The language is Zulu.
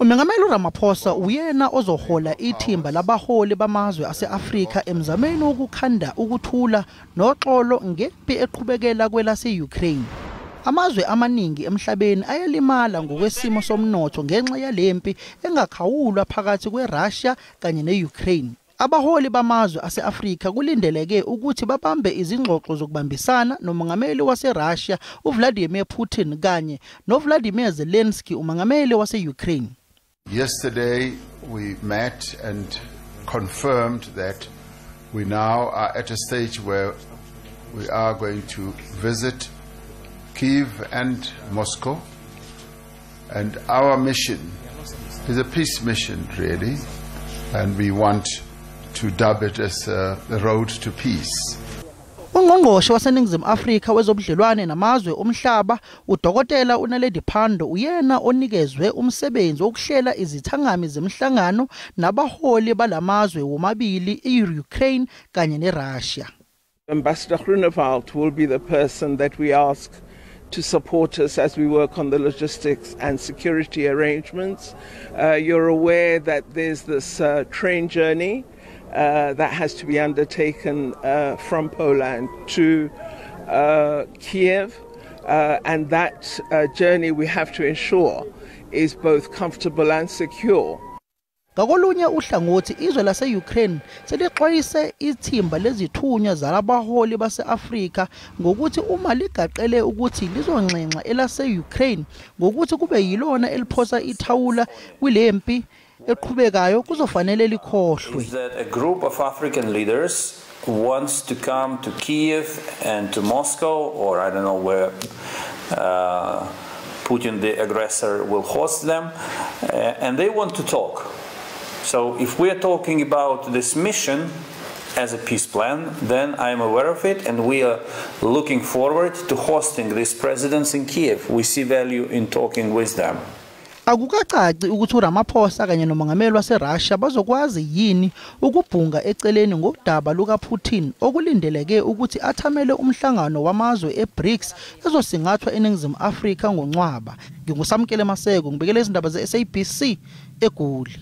Umengameli uRamaphosa uyena ozohola ithimba labaholi bamazwe ase-Afrika emzameni wokukhanda ukuthula noxolo ngempi eqhubekela kwelase-Ukraine. Amazwe amaningi emhlabeni ayalimala ngokwesimo somnotho ngenxa yalempi engakhawulwa phakathi kweRussia kanye ne-Ukraine. Abaholi bamazwe ase-Afrika kulindeleke ukuthi babambe izingxoxo zokubambisana nomongameli waseRussia uVladimir Putin kanye noVladimir Zelensky, umongameli wase-Ukraine. Yesterday we met and confirmed that we now are at a stage where we are going to visit Kyiv and Moscow, and our mission is a peace mission, really, and we want to dub it as the road to peace. Ungqongqoshe waseNingizimu Afrika wezobudlelwane namazwe omhlaba uDokotela uNaledi Pandor uyena onikezwe umsebenzi wokuhlela izithangami zemhlangano nabaholi balamazwe womabili, i-Ukraine kanye neRussia. Ambassador Groenewald will be the person that we ask to support us as we work on the logistics and security arrangements. You're aware that there's this train journey that has to be undertaken from Poland to Kiev, and that journey we have to ensure is both comfortable and secure. Ngakolunye uhlangothi, izwe lase-Ukraine selixwayise ithimba lezithunywa zalabaholi base-Afrika ngokuthi uma ligaqele ukuthi lizonxenxa elase-Ukraine ngokuthi kube yilona eliphosa ithawula kulempi eqhubekayo, kuzofanele likhohlwe. Is that a group of African leaders wants to come to Kiev and to Moscow, or I don't know where Putin the aggressor will host them, and they want to talk. So if we are talking about this mission as a peace plan, then I am aware of it, and we are looking forward to hosting these presidents in Kiev. We see value in talking with them. Akukacaci ukuthi uRamaphosa kanye nomongameli waseRussia bazokwazi yini ukubhunga eceleni ngodaba lukaPutin, okulindeleke ukuthi athamele umhlangano wamazwe eBRICS ezosingathwa eNingizimu Afrika ngoNcwaba. NginguSamkele Maseko, ngibikele izindaba ze-SABC eGoli.